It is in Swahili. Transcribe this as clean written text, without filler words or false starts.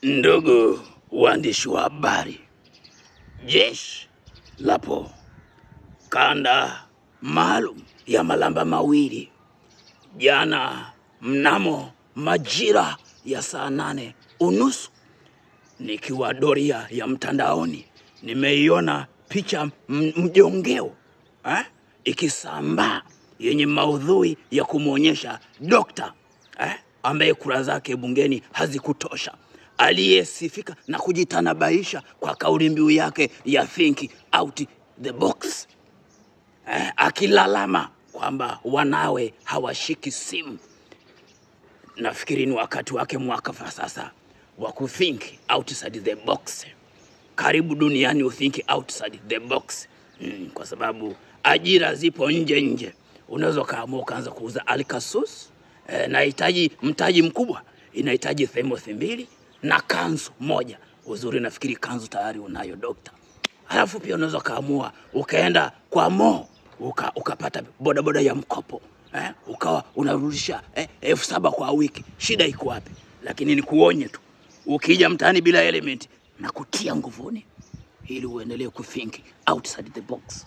Ndugu waandishi wa habari, jeshi lapo kanda maalum ya Malamba Mawili jana mnamo majira ya saa 8:30 nikiwa doria ya mtandaoni nimeiona picha mjongeo ikisambaa yenye maudhui ya kumwonyesha dokta ambaye kura zake bungeni hazikutosha, aliyesifika na kujitanabaisha kwa kauli mbiu yake ya think out the box, akilalama kwamba wanawe hawashiki simu. Nafikiri ni wakati wake mwafaka sasa wa kuthink outside the box. Karibu duniani uthink outside the box, kwa sababu ajira zipo nje nje. Unaweza ukaamua ukaanza kuuza alkasus, nahitaji mtaji mkubwa, inahitaji themothi mbili na kanzu moja. Uzuri nafikiri kanzu tayari unayo, dokta. Halafu pia unaweza ukaamua ukaenda kwa Mo ukapata bodaboda ya mkopo, ukawa unarudisha 7,000 kwa wiki. Shida iko wapi? Lakini nikuonye tu, ukija mtaani bila element na kutia nguvuni, ili uendelee kuthink outside the box.